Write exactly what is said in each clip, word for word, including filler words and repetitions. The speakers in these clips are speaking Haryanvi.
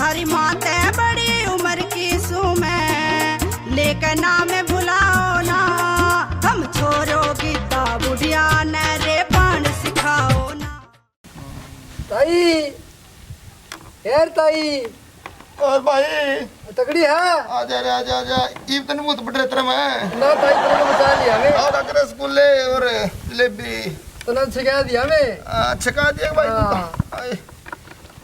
अरे माँ तै बड़ी उम्र की सूं मैं, लेके नाम भुलाओ ना। हम छोरो की ता बुढ़िया ने रे पान सिखाओ ना। ताई, यार ताई। और भाई। तगड़ी है? आजा रे, आजा, आजा। ईब तने मुंह तो बटरे तेरे में। ना ताई, तने तो बचा लिया मैं। और अगर रसगुल्ले और जलेबी। तने छिका दिया मैं। हाँ, छिका दिया भाई, तू तो। हाँ। आए।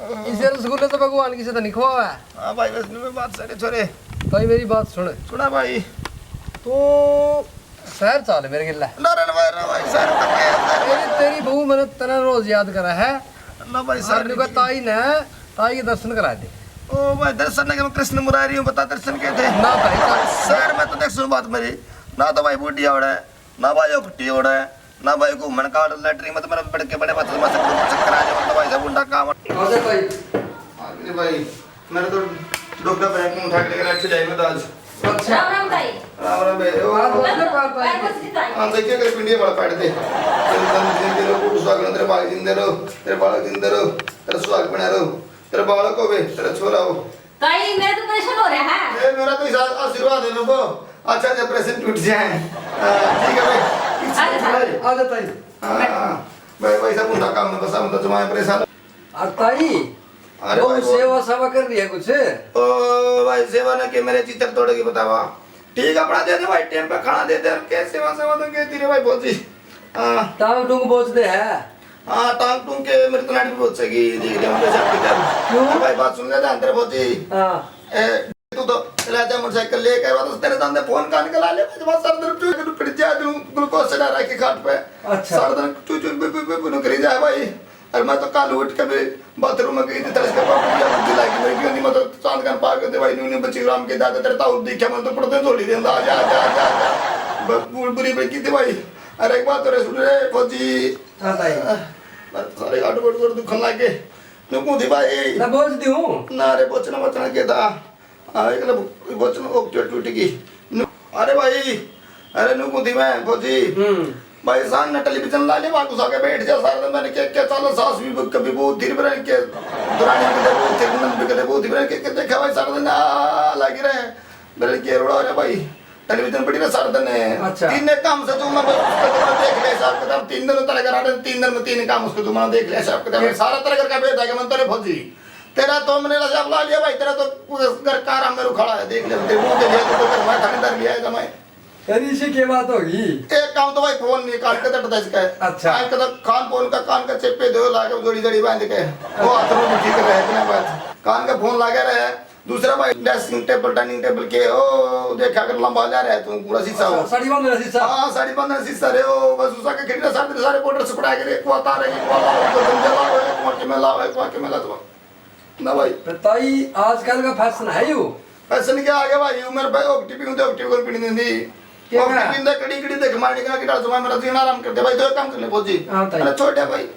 इसे रसगुल्ले तो भगवान किसे तो नहीं खवावा है। हाँ भाई, बस में बात सारे छोरे। भाई, मेरी बात सुन। सुना भाई। तू शहर चाल मेरे गेला। ना रे भाई, ना भाई, शहर तक है, शहर। तेरी, तेरी बहू मैंने तने रोज याद करा है। ना भाई, शहर और नुका नहीं। ताई ने, ताई के दर्शन करा दे। ओ भाई, दर्शन ने, मैं कृष्ण मुरारी हूँ, बता दर्शन के थे? ना भाई, ना। शहर में तो देख, सुन बात मेरी, ना तो भाई बूढ़ी आवड़े, ना भाई उकटी आवड़े, ना भाई घूमन का लैटरिन में तो मेरे बड़के बड़े बात में चक्कर आ जाए, तो भाई सब गुंडा काम। आजा भाई। हाँ, मेरे भाई। मेरे तो डोका पे मुंह उठा के लेकर अच्छे जाए मैं तो आज। अच्छा। राम राम ताई। राम राम बे। ओ, हाँ, बोल दे, पार, पार। हाँ, देखिए, अगर पिंडिया वाला काट दे। तेरे दम दे, तेरे को सुहाग, तेरे बालक जिंदे रहो, तेरे बालक जिंदे रहो, तेरा सुहाग बना रहो, तेरे बालक हो बे, तेरा छोरा हो। ताई, मेरा तो ऑपरेशन हो रहा है। ए, मेरा तो इस आशीर्वाद है लोगों। अच्छा, जब ऑपरेशन टूट जाए। हाँ, ठीक है भाई। अच्छा, अच्छा। आ जा ताई। हाँ, भाई, भाई, सब उनका काम है, बस हम तो जमाए परेशान। और ताई, अरे वो भाई, वो सेवा, सेवा कर रही है कुछ? ओ भाई, सेवा ना के मेरे चित्तर तोड़ेगी, बतावा। ठीक, अपना दे दे भाई, टाइम पे खाना दे दे, और क्या सेवा, सेवा तो कहती रे भाई, भौजी। हाँ। टांग टूंग बोझ दे है। हाँ, टांग टूंग के मेरी तो नाड़ी भी बोझेगी, देख ले, मेरे साथ किधर। क्यों? अरे भाई, बात सुन ले, अंदर भौजी। हाँ। ए, तू तो राजा मोटरसाइकिल लेकर आ, तो तेरे दांदे फोन कान के ला ले, मैं तो बस सर दर्द चुप, पड़ जा, तू ग्लूकोज चढ़ा रखी खाट पे। अच्छा। सर दर्द चुप, चुप, चुप, चुप, चुप, चुप करी जाए भाई। और मैं तो कल उठ के भी बाथरूम में गई थी, तड़के पर बुढ़िया बुद्धि लागी मेरी क्यों नहीं, मैं तो चांद खान पार कर दे भाई, न्यू न्यू बच्ची राम के दादा तेरे ताऊ दिखे, मैं तो पड़ते झोली देंदा, आ जा, आ जा, आ जा, आ जा। ब-, बुरी, बुरी बन की थी भाई। अरे एक बात तो रे, सुन रे फौजी। हाँ भाई। अ, मैं तो सारे गांठ गोड़ गोड़ दुखन लाग गए। न्यू कौन थी भाई? ना बोझ दूं। ना रे, बोझना, बोझना के था। हाँ, एक ना बोझना, ओके, टूट गई। न्यू, अरे भाई, अरे न्यू कौन थी मैं, फौजी। हम्म। भाई, सामने टेलीविजन ला ले, वहाँ घुसा के बैठ जा सारा दिन। मैंने क्या, क्या चाला, सास भी कभी बहुत थी, मेरे के दुरानी भी कभी बहुत थी, नंद भी कभी बहुत थी, मेरे के, के देखा भाई, सारा दिन आ, आ, आ, लगी रहे। मेरे के रोड़ा हो रहा भाई, टेलीविजन पड़ी ना सारा दिन। अच्छा। तीन काम से तू मैं बस उसका तो देख ले हिसाब किताब, तीन दिन उतर कर आ रहे, तीन दिन में तीन काम उसको तू मैंने देख ले हिसाब किताब। ये सारा तरह करके भेज देगा मैं तेरे फौजी। तेरा तो मैंने हिसाब ला लिया भाई, तेरा तो घर का आराम में रुखाड़ा है, देख ले, तेरे मुंह के लिए तो घर में ठंडा लिया है जमाए। अरे, इसी के बात होगी। एक काम तो भाई, फोन निकाल के तट दस के। अच्छा। आज कदा कान फोन का, कान का चेपे दो लागे, जोड़ी जोड़ी बांध के। वो हाथ में भी ठीक रहे, इतना बात। कान का फोन लगे रहे। दूसरा भाई, ड्रेसिंग टेबल, डाइनिंग टेबल के, ओ, देखा कर लंबा जा रहा है तू, पूरा शीशा हो। अच्छा, साड़ी बांधना शीशा? हाँ, साड़ी बांधना शीशा रे, ओ, बस उसा के खिड़ना सारे, सारे बॉर्डर से पड़ा के रे, कुआ तार है, कुआ लाओ, कुआ गंजा लाओ, कुआ के मैं लाओ, कुआ के मैं लाओ। ना भाई। तो ताई, आजकल का फैशन है यो? फैशन क्या आ गया भाई, उम्र पे ओकटी पीऊं तो ओकटी कौन पीने देंदी? क्या ओकटी करा? पींदा कड़ी कड़ी देख मारने का किटा जमा मेरा जीना आराम कर दे भाई, दो काम कर ले फौजी। हाँ ताई। अरे छोड़ दे भाई।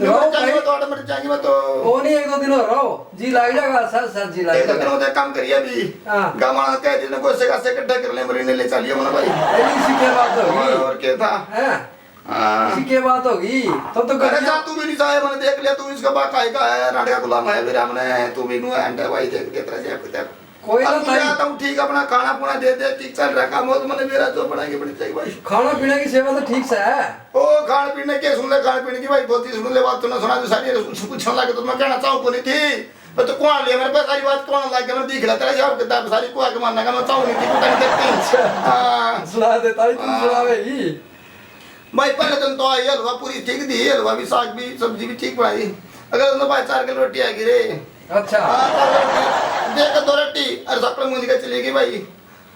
रहो मैं जाऊंगा भाई। तो ऑटो में जाएंगे मैं तो। ओ नहीं, एक दो दिन और रहो, जी लाग जाएगा, साथ साथ जी लाग एक दो दिन जाएगा। होते काम करिए अभी। हाँ। गाँव वाला कह देना कोई से का से इकट्ठा कर ले, मरीने ले चलिए मना भाई। अरे इसी क्या बात होगी? और, और क्या था? हैं? हाँ। इसी के बात होगी, तो, तो अरे कर जा, लिया। तू भी नहीं चाहे, मैंने देख लिया, तू इसका बाप भाई का है, रांड का गुलाम है, मेरा हमने है, तू भी नू है, अंडे भाई देख के तेरा जैब के जैब। कोई अब ना तू भाई। जाता हूँ, ठीक, अपना खाना पीना दे दे, ठीक चल रहा काम, मौज मैंने मेरा जो बनाएंगे बड़ी जाएगी भाई। खाना पीना की सेवा तो ठीक से है। ओ, खान पीने के सुन ले, खान पीने की भाई, बहुत ही सुन ले, बात तूने सुना, जो सारी सुन, सुन, पूछने लगे तो मैं कहना चाहूँ को नहीं थी। मैं तो कौन लिया, मेरे पे सारी बात कौन लग गया, मैं दिख रहा, तेरा जवाब किताब सारी को आके मानना का, मैं चाहूँ नहीं थी, पता नहीं करती। अच्छा। हाँ। सुना दे, ताई, तू हाँ। सुनावेगी। भाई, पहले दिन तो आई हलवा पूरी ठीक दी, हलवा भी, साग भी, सब्जी भी ठीक बनाई। अगले दिन तो भाई चार किलो रोटी आ गई रे। अच्छा। हाँ, चार किलो रोटी। देख के दो रोटी, अरे सकल मुंह निकल चली गई भाई।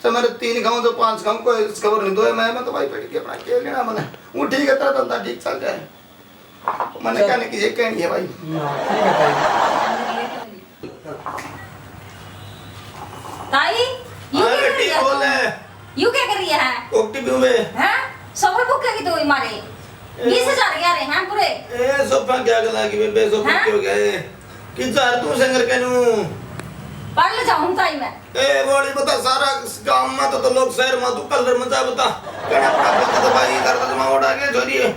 तो मेरे तीन खाऊं तो पांच खाऊं, कोई खबर नहीं, दो है मैं, मैं तो भाई पेट के अपना के लेना मैंने। वो ठीक है, तेरा धंधा ठीक चल जाए। मैंने चल। कहने की ये कहनी है भाई। हाँ, ठीक है भाई। ताई, यू क्या अरे कर रही ठीक है बोल तू? है। यू क्या कर रही है? ओके भी हुए। हैं? सफर बुक की तो मारे। ए। बीस हजार क्या रहे हैं पूरे? ए, सोफा क्या गला की बेबे, सोफा हैं? क्यों गए? कि घर तू संगर के नू? पढ़ ले जाऊं ताई मैं। ए, बोली बता, सारा गांव में तो, तो लोग शहर में तू कलर मचा बता। कहना पड़ा, तो भाई घर तो जमा उड़ा के छोरी है।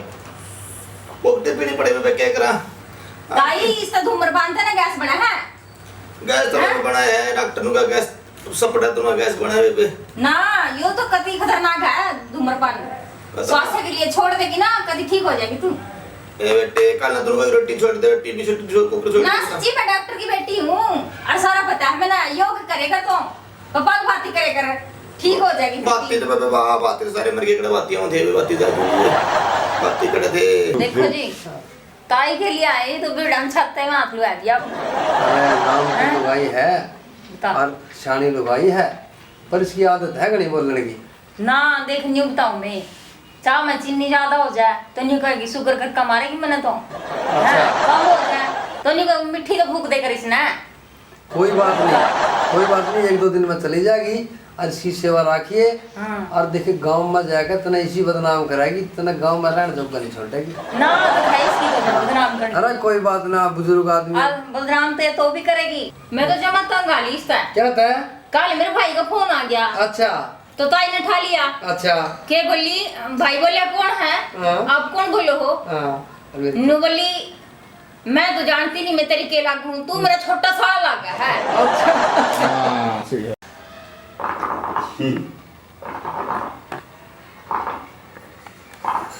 ओके पीनी पड़े बेबे, क्या करा? ताई, इस तो धूम्रपान ते ना गैस बना है। गैस तो हैं? बना है, डॉक्टर नु का गैस, सपड़ा तो ना गैस बना है बेबे। ना, यो तो कति खतरनाक है धूम्रपान। पता। स्वास्थ्य के लिए छोड़ देगी ना, कति ठीक हो जाएगी तू। ए बेटे, काल ना तू रोटी छोड़ दे, टीवी छोड़, छोड़, कुकर छोड़ ना, दे। सच्ची मैं डॉक्टर की बेटी हूँ और सारा पता है, मैं ना योग करेगा तो कपाल भाती करे कर, ठीक हो जाएगी भाती। तो बेबे, वाह, भाती तो सारे मर गए, कड़े भाती हों थे, भाती जा, भाती कड़े थे। देखो जी, ताई के लिए आए तो बेड़ा में छाते में हाथ लुआ दिया। अरे, गांव की हैं? लुगाई है बता। और शानी लुगाई है, पर इसकी आदत है घणी बोलने की। ना, देख, न्यू बताऊं मैं, चाह में चीनी ज्यादा हो जाए तो न्यू कहेगी, "शुगर करके मारेगी मैंने तो।" अच्छा। हैं? कम हो जाए तो न्यू कहेगी, "मीठी तो फूक दे कर इसने।" कोई बात नहीं, कोई बात नहीं, एक दो दिन में चली जाएगी। और इसकी सेवा राखिए। हाँ। और देखिए, गांव में जाकर तने इसी बदनाम कराएगी, तने गांव में रहने जोगा नहीं छोड़ेगी। ना, तो है इसकी तो बदनाम करनी। अरे कोई बात ना, बुजुर्ग आदमी। और बदनाम ते तो भी करेगी। मैं तो जमा तंग आ ली इससे। क्या था? कल मेरे भाई का फोन आ गया। अच्छा। तो ताई ने ठा लिया। अच्छा। के बोली, भाई बोलिया, "कौन है? हाँ। आप कौन बोलो हो?" हाँ। नु बोली, "मैं तो जानती नहीं, मैं तेरी के लागू हूँ, तू मेरा छोटा सा लागा है।" अच्छा। हाँ, सही है। हम्म।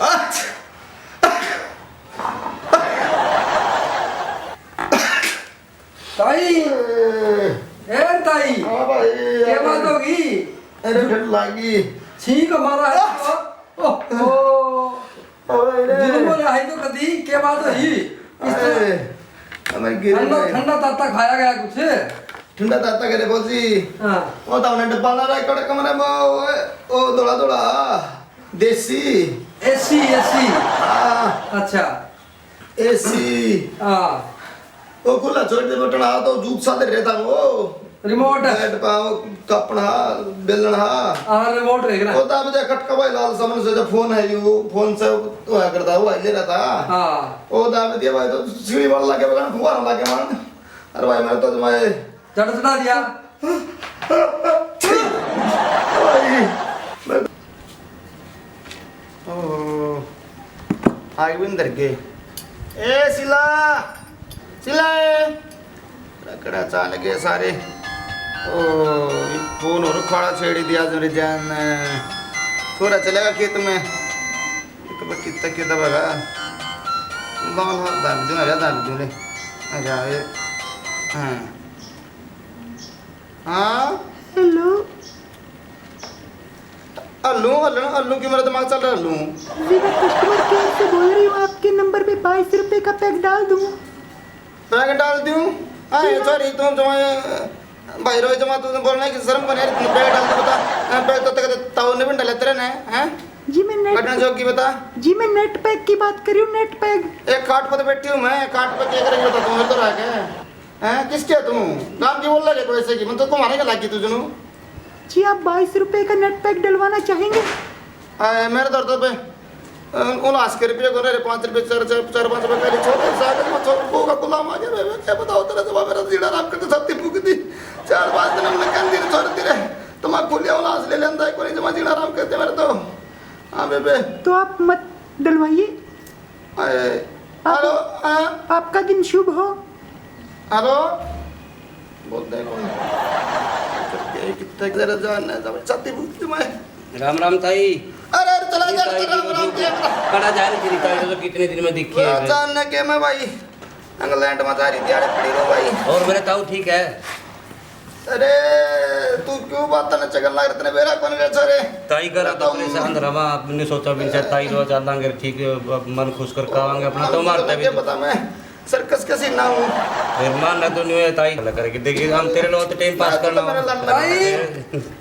अच्छा। ताई, ए ताई, हाँ भाई, के बात होगी? अरे, ठंड लागी। छींक मारा है। ओहो। अबे रे। जुलूम हो रहा है तो कदी, के बात होगी? इस तरह अरे, हमें गिरे ठंडा, भाई। ठंडा ताता खाया गया कुछ? ठंडा ताता करे फौजी। हाँ। वो तो हमने डब्बा ला रहा है, कड़े कमरे में, वो, वो धोला धोला, देसी। AC, AC. हाँ। अच्छा। एसी। हाँ। वो खुला छोड़ दे बटन, आ तो जूत सा दे रहता वो। रिमोट। बैठ पाओ, कपड़ा, बेलन हा। हाँ, रिमोट रह गया। वो तो अब जा खटका भाई लाल समन से जो फोन है, यो फोन से तो है करता, वो ले रहा था। हाँ। वो दाब दिया भाई, तो सीढ़ी वाला लगे बगन, फुहारा लगे मान। अरे भाई, मैं तो तुम्हारे चढ़ चढ़ा दिया। भाई, मैं ओहो, आग भी नहीं धर के। ए, सिला, सिला ए। रकड़ा चाल गए सारे। ओ, ये फोन और खाड़ा छेड़ी दिया जो रे जान ने। थोड़ा चलेगा खेत में। ये तो बस कितना के दबेगा। लाल हाथ दाब दूं, अरे दाब दूं रे। अरे, ए, हाँ। हाँ? हेलो। अल्लू, अल्लू, अल्लू क्यों मेरा दिमाग चल रहा है, अल्लू? जी, मैं कस्टमर केयर से बोल रही हूँ, आपके नंबर पे बाईस रुपए का पैक डाल दूँ? पैक डाल दूँ? अरे, जी, हाँ। सॉरी, तुम जो है, भाई रोहित, जमा तुमने बोलना है कि शर्म को नहीं, पैक डाल दो, बता। हाँ, पैक तो तक ताऊ ने भी डाला तेरे ने, हैं? जी, मैं नेट कटना चौक की बता। जी, मैं नेट पैक की बात कर रही हूँ, नेट पैक। एक काट पर तो बैठी हूँ मैं, काट पर क्या करेंगे बता, तुम इधर आके। हैं, किसके तू? गांव की बोल लगे कोई ऐसे की, मैं तो तुम्हारे के लागी तू जनू। जी, आप बाईस रुपए का नेट पैक डलवाना चाहेंगे? आए, मेरे दर्द पे, अ, उल्लास के रुपये को रे, पाँच रुपये, चार, चार, चार, पाँच रुपये पहले छोटे सागर में छोटे को का गुलाम आ गया। मैं, मैं क्या बताओ तेरा जवाब, मेरा जीना राम करते साथी फूक दी। चार पाँच दिन हमने कंदी रे छोड़ दी रे। तो मैं खुलिया उल्लास ले लेंदा है, कोई जमा जीना राम करते मेरे तो। हाँ बेबे। तो आप मत डलवाइए। आए। आप, हेलो, हाँ? आपका दिन शुभ हो। हेलो, बोलते हैं कौन? ये कितने जरा जान है, जब छाती फूकती मैं। राम राम ताई। अरे, अरे, चला जा, ताई राम, राम, राम, राम। कड़ा जा रही थी ताई, तो कितने दिन में दिखी है। जान ने के मैं भाई, इंग्लैंड में जा रही थी, अरे पड़ी रो भाई। और मेरे ताऊ ठीक है? अरे, तू क्यों बात न चगन लाग रहे, तने बेरा कौन रे छोरे? ताई करा तो बताऊं। परेशान रवा, आपने सोचा भी शायद ताई रो चालांगे ठीक, मन खुश कर कावांगे अपना, तो मारता भी। पता मैं सर्कस के सीना हूँ। फिर मानना तो नहीं है ताई, लग करके देखिए, हम तेरे लो तो टाइम पास करना। ताई,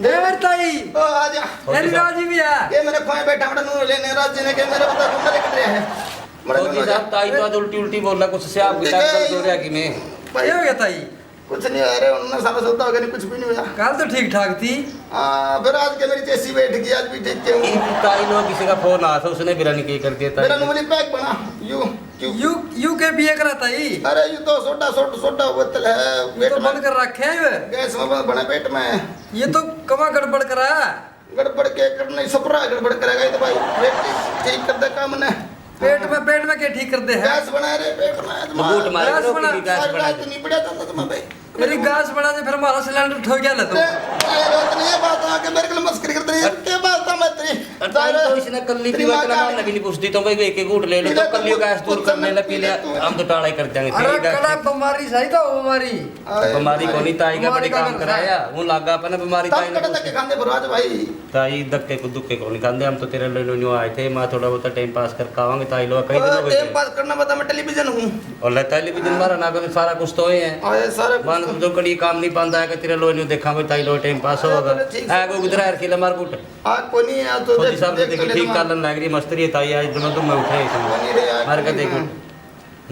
देवर ताई। ओ, आ जा। मेरी राजी भी है। ये मेरे खोए बैठा, मेरा नूर लेने राजी ने के मेरे बता, मेरे कट रहे हैं। तो जी साहब, ताई तो आज उल्टी उल्टी बोल रहा, कुछ से आपकी ताकत हो रहा कि मैं? भाई, हो गया ताई? कुछ नहीं होया रे, उन्नीस साल सौदा हो गया, नहीं कुछ भी नहीं होया। कल तो ठीक ठाक थी। हाँ, फिर आज के मेरी तेसी बैठ गई, आज भी ठीक क्यों? इनकी ताई लो किसी का फोन आया था, उसने बिरानी के कर दिया ताई। मेरा नूली पैक बना, यू, यू। यू, यू के पिए करा ताई? अरे, ये तो सोडा, सोड-, सोडा बोतल है, ये पेट तो में। बंद कर रखे है ये। गैस में बंद बना पेट में। ये तो कमा गड़बड़ करा। गड़बड़ के करना ही सपरा गड़बड़ करेगा ये तो भाई, पेट ठीक कर दे काम ने। पेट में, पेट में के ठीक कर दे है? गैस बना रे पेट में, तो बूट मारे गैस करो, बना। किसी गैस सारी बना रात दे। नहीं बढ़िया था तुम्हारा भाई। मेरी गास बना दे, फिर हमारा सिलेंडर ठो गया ले तो। अरे, अरे, इतनी ये बात आके मेरे को मस्करी करते रही, क्या बात था मैं तेरी? अरे, ताई तो इसने कल्ली तेरी पीवा माँ इतना का मारना भी नहीं पूछती, तो भाई, एक एक घूट ले लो, तो पीले कल्ली तो गैस दूर कर ले, पी ले, तू। हम तो टाला ही कर देंगे, अरे, तेरी गैस कड़ा की। बीमारी सही तो बीमारी। आए, बीमारी को नहीं, ताई का बीमारी बड़ी का काम कर कराया, वो लागा अपने बीमारी तब ताई ने कड़ा तक पूछती। खांदे बरवाज भाई। ताई धक्के को दुक्के को नहीं खांदे, हम तो तेरे लिए न्यू आए थे, मैं थोड़ा बहुत टाइम पास करके आवांगे, ताई लोग कई दिन हो गए टाइम थे। पास करना बता, मैं टेलीविजन हूँ। और ले टेलीविजन मारा ना, कभी सारा कुछ तो है। आए सारा कुछ मान तो। जो कड़ी काम नहीं पांदा है कि तेरे लोग न्यू देखा, कोई ताई लोग टाइम पास होगा। चलो, ठीक है। ए, कोई उधर है, खिला मार कूट। हाँ, कोई नहीं है, तो छोटी देख, साहब देख देख तो ले ठीक ना। कालन लग रही मस्ती है, ताई आज मैं तो मैं उठ रहे कोई नहीं रे यार, मार के कोई देख। नहीं।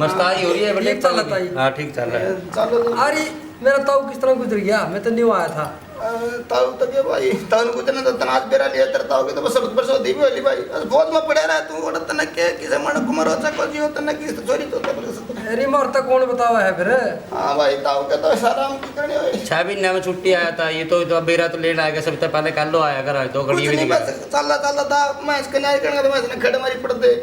मस्ताई हो रही है बेटे, ठीक चल रहा है। हाँ, ठीक चल रहा है। चलो तो। अरे, मेरा ताऊ किस तरह गुजर गया? मैं तो न्यू आया था। अ, ताऊ तो के भाई, ताऊ ने गुजरने तो तनाज बेरा लिया, तेरे ताऊ के तो बस बस होती भी होली भाई। बस गोद में पड़े रहा तू, और तने के, किसे मन कुमार हो सको जियो, तने किस तो चोरी तो तब से। अरे, मरता कौन बतावा है फिर? हाँ भाई, ताऊ के तो सारा हम की करने भाई। छह महीने में छुट्टी आया था, ये तो, तो बेरा तो लेना आएगा, सबसे पहले कल लो आया कर, आज दो घड़ी कुछ भी नहीं, नहीं बस चलता चलता था, मैं इसके न्याय करने का तो मैं इसने खड़ मारी पड़ दे।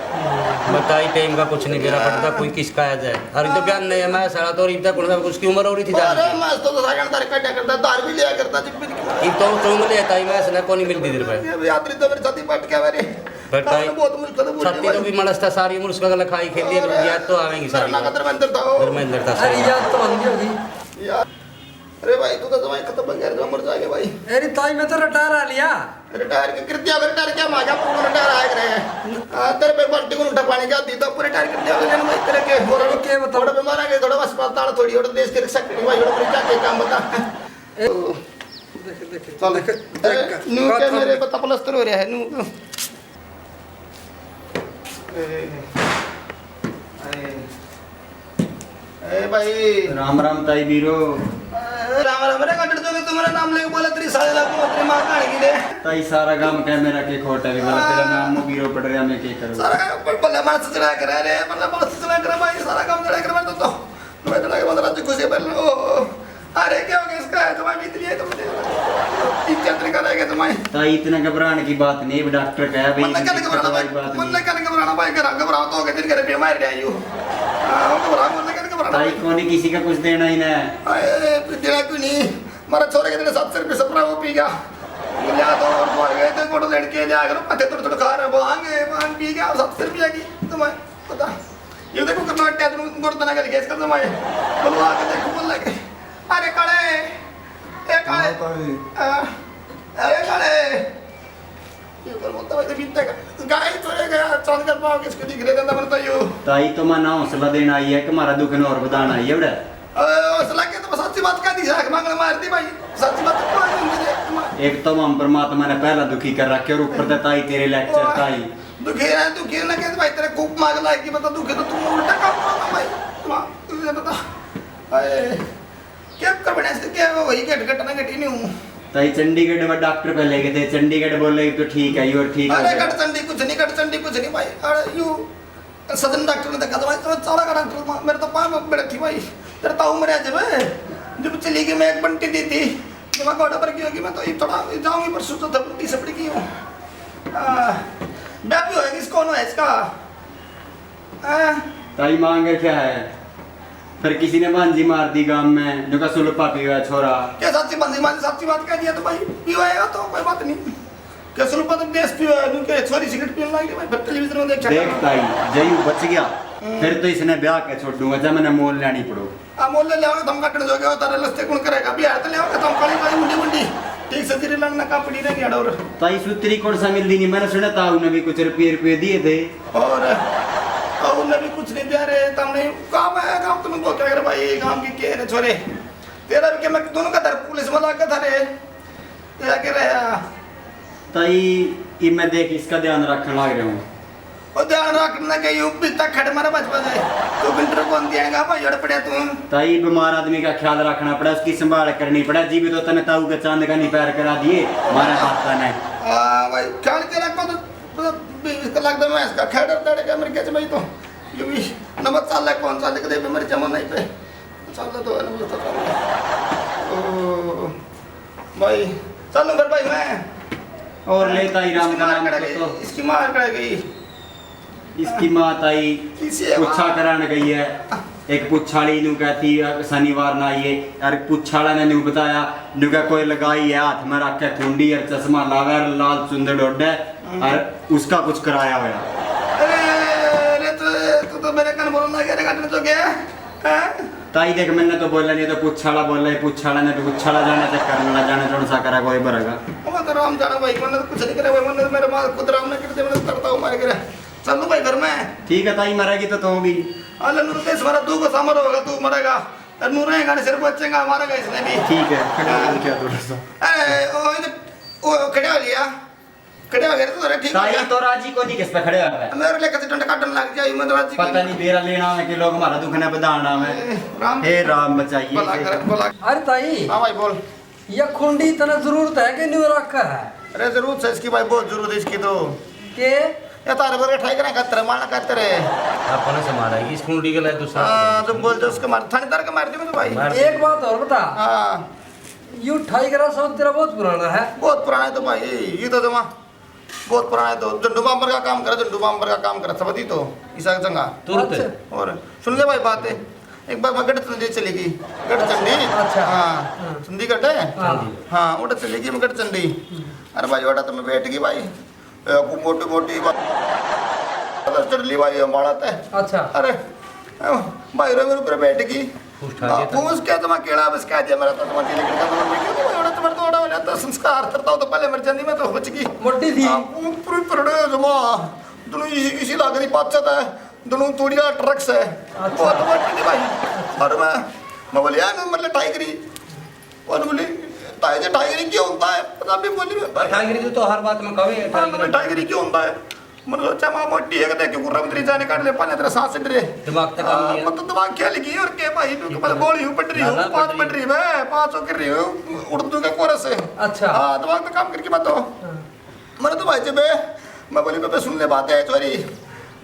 बताई टाइम का कुछ नहीं बेरा पड़ता, कोई किसका आ जाए। अरे तो बयान नहीं है, मैं साला तो इब तक उसकी उम्र हो रही थी जान अरे की। मैं तो सारा अंदर कटा करता, दार भी लिया करता, जब भी इब तो चौंग ले ताई, मैं इसने को नहीं मिलती तेरे पे। ये भी आदमी तो मेरे साथी बैठ के मेरे पर ताई, ताऊ ने बहुत मुश्किल से बोली छाती तो भाई। भी मड़स था, सारी उम्र उसका गला खाई खेली है, अरे याद तो आवेंगी सारी। ना कदर में अंदर था वो। घर में अंदर था अरे सारी। याद तो आंदी होगी। यार, अरे भाई, तू तो जमाई खत्म बन गया, मर जाएगा भाई। अरे ताई, मैं तो रिटायर आ लिया। रिटायर के कृत्या, रिटायर क्या मांगा, पूरा रिटायर आए करे। आ, तेरे पे बाल्टी को उल्टा पानी क्या दी, तो पूरे रिटायर कृत्या हो गए भाई, तेरे के। और अरे, के बता? थोड़ा बीमार आ गए, थोड़ा अस्पताल, थोड़ी और देश के रक्षा के भाई, और क्या के काम बता। ए, देख, देख, चल। देख, अरे, देख, न्यू बात के कर। मेरे पता प्लस्तर हो रहा है, न्यू। ए, ए, ए भाई। राम राम ताई बीरो। ए, राम राम रे, कट जो तुम्हारा नाम लेके बोला, तेरी साले लाखों तेरी माँ कहानी की दे। ताई सारा काम कह मेरा के खोटा भी बोला, तेरा नाम मो बीरो पड़ रहा, मैं के करूँ? सारा काम पर भला मानस चला कर रे, भला मानस चला कर भाई, सारा काम चला कर मैं तो, तो। मैं तो लगे बंद रात खुशी बैठ लो। अरे क्या हो गया इसका? तुम्हारी बीत लिए तुम इज्जत नहीं करेगा तुम्हारी। ताई इतना घबराने की बात नहीं, डॉक्टर कहा भाई, मन्ना क्या घबराना भाई? मन्ना क्या घबराना भाई? घर घबराओ तो हो गए, दिन घर पे मार रहा यू। हाँ, वो घबराओ, मन्ना क्या घबराना ताई भाई? कोनी किसी का कुछ देना ही ना। अरे देना क्यों नहीं? मारा छोरे के दिन सात सौ रुपये सपना वो पी गया। लिया तो और बोल गए थे, गोड़ लड़के लिया करो, पत्ते थोड़े थोड़े खा रहे, भांग, भांग पी गया, सात सौ रुपया की तुम्हारे पता। ये देखो कितना अटैच गुड़ तना कर गैस कर जमाए। बोलो आके देखो बोल लगे। अरे काले, ए काले। हाँ, भाई। आ, अरे काले। ये कर बोलता भाई बीते का। गाय तो है गया, चांद कर पाओ किसको दिख रहे था, मन तो यो। ताई तो मना हौसला देना आई है कि हमारा दुख ने और बताना आई है बड़ा। अरे हौसला के तो बस अच्छी बात कह दी, आंख मांगने मार दी भाई। सच्ची बात तो कोई नहीं दे। एक तो हम परमात्मा ने पहला दुखी कर रखे और ऊपर से ताई तेरे लेक्चर ताई। दुखी है, दुखी ना कहते भाई, तेरे खूब मांग लाएगी, बता दुखी तो तुम उल्टा काम करो ना भाई। तुम, तुझे बता। हाय, क्या कर बने से क्या वही घट घट ना घटी नहीं हूँ। ताई चंडीगढ़ में डॉक्टर पे ले गए थे, चंडीगढ़ बोले तो ठीक है, यू ठीक हो अरे गया। घट चंडी कुछ नहीं, घट चंडी कुछ नहीं भाई। अरे यू सदन डॉक्टर ने देखा तो भाई, तेरा चाला का डॉक्टर था, मेरे तो पाँव में पड़ थी भाई। तेरे ताऊ मरे जब, जब चली गई, मैं एक बंटी दी थी, जब मैं घोड़ा पर की होगी, मैं तो ये थोड़ा जाऊंगी, परसों तो बंटी से पड़ गई हूँ। आ, ब्याह भी होएगा, इसको होना है इसका। आ, ताई मांगे क्या है? फिर किसी ने भांजी मार दी गांव में, जो का सुलपा पीवा छोरा। क्या सच्ची भांजी मार, सच्ची बात कह दिया तो भाई, पीवाएगा तो कोई बात नहीं। के सुलपा तो देश पीवा, न्यू के छोरी सिगरेट पीने लग गई भाई, फिर टेलीविजन में देखा। देख ताई, जयू बच गया, हम्म। फिर तो इसने ब्याह के छोड़ूंगा, जब मैंने मोल लेनी पड़ो। आ मोल ले लेगा, तुम काटने जो गया, तारे लस्ते कौन करेगा? बिहार तो ले आओगे तुम काली काली मुंडी मुंडी, ठीक से तेरी लंग ना कापड़ी रहेगी अडोर। ताई सुतरी कौन सा मिलती नहीं, मैंने सुना ताऊ ने भी कुछ रुपये रुपये दिए थे। और और उन्हें भी कुछ नहीं दिया रे, तुमने काम है, काम तुम को क्या कर भाई, काम की के रे छोरे, तेरा भी के मैं दोनों का धर पुलिस वाला का था रे, तेरा के रहा। ताई, इब मैं देख इसका ध्यान रखने लग रहा हूँ। ओ ध्यान रखने के यू भी तक खड़ मारा बच बच है, तू घंटर कौन दिएगा भाई, जड़ पड़े तू। ताई, बीमार आदमी का ख्याल रखना पड़ा, उसकी संभाल करनी पड़ा, जी भी तो तने ताऊ के चांद का नहीं पैर करा दिए, मारा बाता ने। हाँ भाई, ख्याल के रखो तो मतलब, भी इसका लगता मैं इसका खैर डर डर के मर गया भाई, तो ये भी नमक चाल है, कौन चाल के दे मर जमा नहीं पे चाल तो है नमक तो चाल। ओ भाई, चलो फिर भाई मैं और ले ताई राम इसकी का मार नाम करा तो, गई, तो इसकी मार करा गई। इसकी माँ ताई किसी है गुच्छा माँ? कराने गई है। एक पुच्छाली न्यू कहती, "अ, शनिवार ना आइए।" और पुच्छाला ने न्यू बताया, न्यू कह, "कोई लगाई है हाथ में रख के कुंडी और चश्मा लावे और लाल चुंदड़ ओढ़े और उसका कुछ कराया होया।" अरे, अरे, तू, तू तो मेरे कान बोलने लग गया, रे काटने तो गया, हैं? ताई देख, मैंने तो बोला नहीं, तो पुच्छाला बोला है, पुच्छाला ने तो पुच्छाला जाना चक्कर ना जाना, कौन सा करा कोई भरेगा। अब तो राम जाना भाई, मैंने तो कुछ नहीं करा भाई, मैंने तो मेरे माँ खुद राम ने कर दे, मैंने तो करता हूँ मार के। चल भाई घर में। ठीक है ताई, मरेगी तो तू भी। अल्लाह नूर देश मारा, तू को सामर होगा, तू मरेगा। अरे नूर रहेगा, सिर बचेगा, मारेगा इसने भी। ठीक है, खड़ा हो क्या थोड़ा सा। अरे, ओ, इधर, ओ, खड़े हो लिया। खड़े हो गए तो, अरे, ठीक हो ताई गया। तो राजी को नहीं किस पे खड़े हो गए। मेरे लेकर से डंड काटने लग जाए, मैं तो राजी पता को नहीं, बेरा लेना है कि लोग हमारा दुख ना बधाना है। ए, राम। हे राम, बचाइए भला इसे। कर, भला। अरे ताई। हाँ भाई, बोल। या खुंडी तने जरूरत है कि न्यू रखा है? अरे, जरूरत है इसकी भाई, बहुत जरूरत है इसकी तो। के? ये तारे पर ठाई करें, खतरे, मारना खतरे। अपने से मारेगी इस खुंडी के लिए दूसरा। हाँ, तुम बोल दो उसके मार, थाने तार के मार दी मैं तो भाई। मार दी। एक बात और बता। हाँ। यू ठाई करा शब्द तेरा बहुत पुराना है। बहुत पुराना है तो भाई, ये तो जमा बहुत पुराना है तो। झंडू बांबर का काम करे, झंडू बांबर का काम करे, समझी तो, ईसा चंगा। तुरंत। अच्छा। और सुन ले भाई बात, एक बार मैं गढ़ चंडी चली गई। गढ़ चंडी। अच्छा। हाँ। हाँ। चंडीगढ़ है। हाँ। हाँ, उधर चली गई मैं गढ़ चंडी। हम्म। अरे भाई, उधर तो मैं बैठ गई भाई। ए, वो मोटी मोटी बा-, चढ़ ली भाई, अम्बाला तै। अच्छा। अरे, ए, भाई, रो मेरे ऊपर बैठ गई। पूछ उठा हाँ, दिया था। पूछ क्या जमा केड़ा बस कह दिया मेरा तो, जमा दिल के काम में क्यों नहीं, उड़ा तो मेरा तो, उड़ा वाला तो संस्कार करता हो तो पहले मर जानी, मैं तो बच गई। मोटी थी। हाँ, ऊपर पड़े जमा, दोनों इसी, इसी लाग रही पाछे था, दोनों तोड़िया ट्रक से। अच्छा। बहुत मोटी थी भाई। और मैं, मैं बोले, "यार, मैं मतलब टाइगरी।" और बोली, "ताई जी, टाइगरी क्यों होता है?" पंजाबी बोली में, "भाई, टाइगरी तो, तो हर बात में कहे, हाँ, टाइगरी।" मैं, "टाइगरी क्यों होता है?" मैंने सोचा, "माँ मोटी है, देख के गुर्रा में तेरी जाने काट ले, पाले तेरा सांस डरे।" दिमाग तो काम हाँ, नहीं है। मैं तो दिमाग खेल गई, और क्या भाई, मैं तो बोली हूँ, पढ़ रही हूँ, ज्यादा पाँच पढ़ रही। पढ़ रही मैं, पाँच हो कर रही हूँ, उर्दू का कोर्स है। अच्छा। हाँ, दिमाग तो काम करके मैं तो। हाँ। मैंने तो भाई जी बे, मैं बोली, "बे, सुन ले बात है, चोरी।"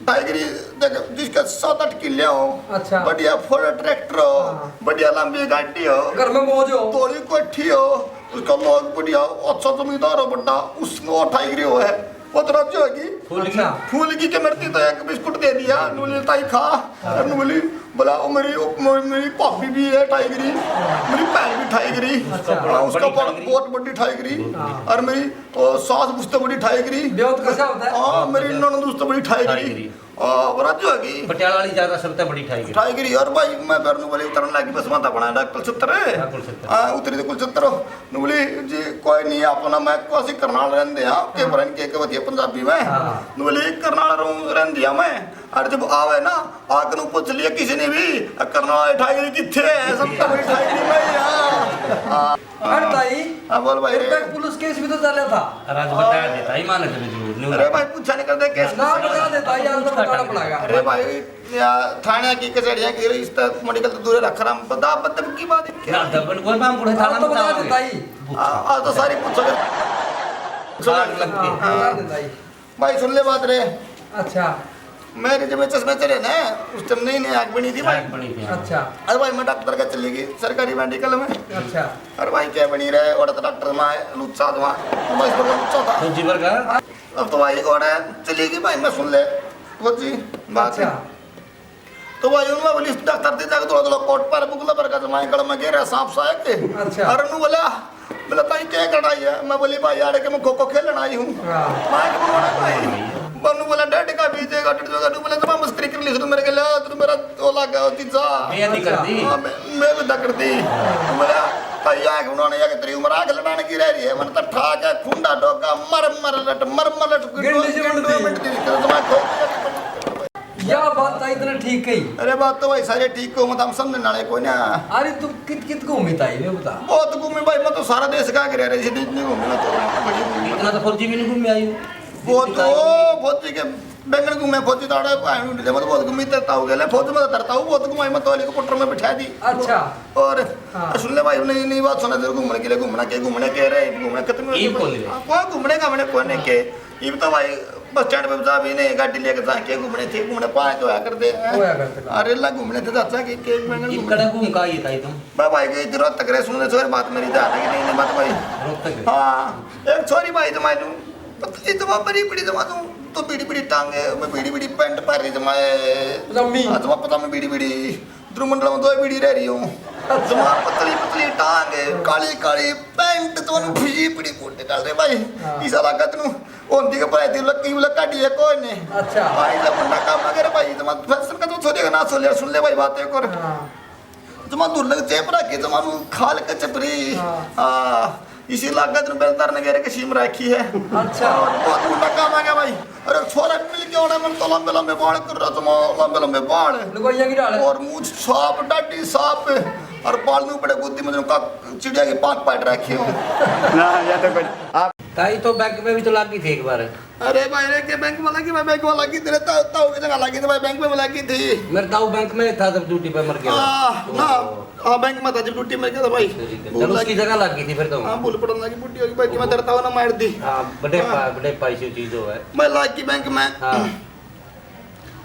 टाइगरी, देख, जिसका सात आठ किले हो, अच्छा। बढ़िया फोर ट्रैक्टर हो, हाँ। बढ़िया लंबी गाड़ी हो, घर में मौज हो। तोली कोठी हो, उसका लोग बढ़िया हो, अच्छा जमींदार हो बड़ा, उसको टाइगरी हो है, वो तो राजी होगी। फूल की। अच्छा। फूल की के मरती तो एक बिस्कुट दे दिया, नूली ताई खा, हाँ। और नूली बोला, "ओ मेरी, ओ मेरी, मेरी भाभी भी है टाइगरी, मेरी बहन भी टाइगरी।" अच्छा। हाँ, उसका बड़ा, बहुत बड़ी टाइगरी। हाँ। और मेरी तो सास उससे बड़ी टाइगरी। ब्योत कैसा होता है? हाँ, मेरी ननद उससे बड़ी टाइगरी। टाइगरी। आ, वो राजू है की? पटियाला वाली ज्यादा सबसे बड़ी टाइगरी। टाइगरी, और भाई, मैं फिर नू बोली उतरन लगी, बस माता बना डॉक्टर सत्तर। हाँ, कुल सत्तर। हाँ, उतरी तो कुल सत्तर। नू बोली, "जी, कोई नहीं, आप ना, मैं कोसी करनाल रहंदे हाँ, के हाँ। बरन के, के बतिया पंजाबी में।" हाँ। नू बोली, "करनाल रहूं, रहंदे हाँ मैं।" और जब आवे ना, आके नू पूछ लिया किसी ने भी, "करनाल टाइगरी कित्थे है?" सब तो बड़ी टाइगरी में ही है। हाँ। अरे ताई, हाँ, बोल भाई। तेरे पे पुलिस केस भी तो चला था। राज बता देता, ईमान है तेरे झूठ नहीं। अरे भाई, पूछा नहीं करते केस। ना बता देता, यार, तो बताना पड़ेगा। अरे भाई, या थाने की कचहरियां की रही, इस तक मेडिकल तो दूर रख रहा, बता, मतलब की बात है क्या? ना, दबन कोई बाम बूढ़े थाना तो बता देता ही। आ, आ तो सारी पूछो। सारी लगती है। हाँ, बता देता ही। भाई, सुन ले बात रे। अच्छा। मेरे जब मैं चश्मे चढ़े ना, उस टाइम नई नई आँख बनी थी भाई। आँख बनी थी, हाँ। अच्छा। अरे भाई, मैं डॉक्टर का चली गई सरकारी मेडिकल में। अच्छा। अरे भाई, क्या बनी रहे, और तो डॉक्टर में लुच्चा था, मैं इस पर लुच्चा था। फौजी वर्ग है? अब तो भाई, और चली गई भाई, मैं सुन ले फौजी बात। अच्छा। तो भाई, उनमें बोली, डॉक्टर दी जाके थोड़ा थोड़ा कोट पर बुकला पर का जमाए गल में गेरा सांप सा है के। अच्छा। अरे नू बोला, बोला, "ताई, क्या करना है?" मैं बोली, "भाई, यार, के मैं खो खो खेलना आई हूँ।" हाँ। मैं क्या बोलना भाई? बन्नू बोला, "डंड का बीजेगा, डंड का।" तू बोला, "जमा मस्करी कर ली, तू मेरे के लिए, तू मेरा वो लग गया, तीजा।" मैं नहीं कर दी। हाँ, मैं, मैं भी दक कर दी। तू बोला, "ताई, आग उन्होंने, या तेरी उम्र आग लड़ाने की रह रही है, मन तो ठाक है, खुंडा डोका, मर मर लट, मर मर लट, गिंडी से गिंडी मिट दी, तेरे दिमाग खो गया।" या बात ताई तने ठीक कही। अरे बात तो भाई सारे ठीक को, मतलब हम समझने वाले कोई ना। अरे तू कित कित घूमी ताई, मैं बता। बहुत घूमी भाई, मैं तो सारा देश का गिरा रही थी, इतनी घूमी मैं तो, बड़ी घूमी। इतना तो फौजी भी नहीं घूमी आई। वो तो फौजी के बैंगन घूमे, फौजी ताड़े पाए उंडे, मैं तो बहुत घूमी, तरता हो गया, फौज में तरता हूँ, बहुत घुमाई, मैं तो हेलीकॉप्टर में बिठा दी। अच्छा। और हाँ। सुन ले भाई, नहीं, नहीं बात सुना, तेरे घूमने के लिए घूमना, के घूमने के रहे, घूमने खत्म हो ये गए। कौन है? हाँ, कोई घूमने का मैंने कोई नहीं के। ये तो भाई बस स्टैंड पे जा भी नहीं, गाड़ी लेके जा के घूमने थे, घूमने पाए तो होया करते हैं। होया करते। हाँ, रेला घूमने थे, चाचा के, के मैं ये घूमने। कड़ा घूम का ये था ये तुम? बा भाई, के इधर तक रे, सुन ले, छोर बात मेरी ध्यान है कि नहीं, नहीं बात भाई। रोहतक। हाँ, एक छोरी भाई जमाई लूं, पतली जमा, बड़ी बड़ी जमा दूं, तो बड़ी बड़ी टांगे, मैं बड़ी बड़ी पैंट पहन रही जमाए। पजामी। हाँ, जमा पजामी बड़ी बड़ी। मंत्रिमंडल में दो बीड़ी रह रही हूँ। जमा पतली पतली टांग, काली काली पैंट, तो उन्हें फुजी पड़ी कोटे डाल रहे भाई। हाँ। इसा लगा तनु होंदी के पराई थी, लक्की लक्का दिए कोई ने। अच्छा। भाई, जब मुंडा काम ना करे भाई, जमा फैशन का तो छोड़ेगा ना, सुन ले, सुन ले भाई बात एक और। हाँ। जमा दूर लग चेप रखी, जमा नू खाल के चपरी। हाँ। हाँ। इसी लागत में बेलदार ने घेरे के सीम रखी है। अच्छा। और बहुत मुंडा काम आ गया भाई। अरे छोरा मिल के उड़े, मन तो लंबे लंबे बाल कर रहा, जमा लंबे लंबे बाल। लुगाइया की ढाल। और मूछ साफ, डाडी साफ, और बाल नू बड़े गुद्दी में का चिड़िया की पांख पाट रखी हो। ना, या तो कुछ आप ताई तो बैंक में भी तो लागी थी एक बार। अरे भाई रे, के बैंक में लागी, मैं बैंक में लागी, तेरे ताऊ, ताऊ की जगह लागी थी भाई, बैंक में लागी थी। मेरे ताऊ बैंक में था जब ड्यूटी पे मर गया। हाँ, ना। ओ। हाँ, बैंक में था जब ड्यूटी में गया था भाई। ठीक है। भूल चलो, उसकी लगी। जगह लागी थी फिर तो। हाँ, भूल पड़न लगी, बुढ़ी होगी भाई, कि मैं तेरे ताऊ ना मार दी। हाँ, बड़े हाँ। पा-, बड़े पैसे चीज हो है। मैं लाग की बैंक में। हाँ।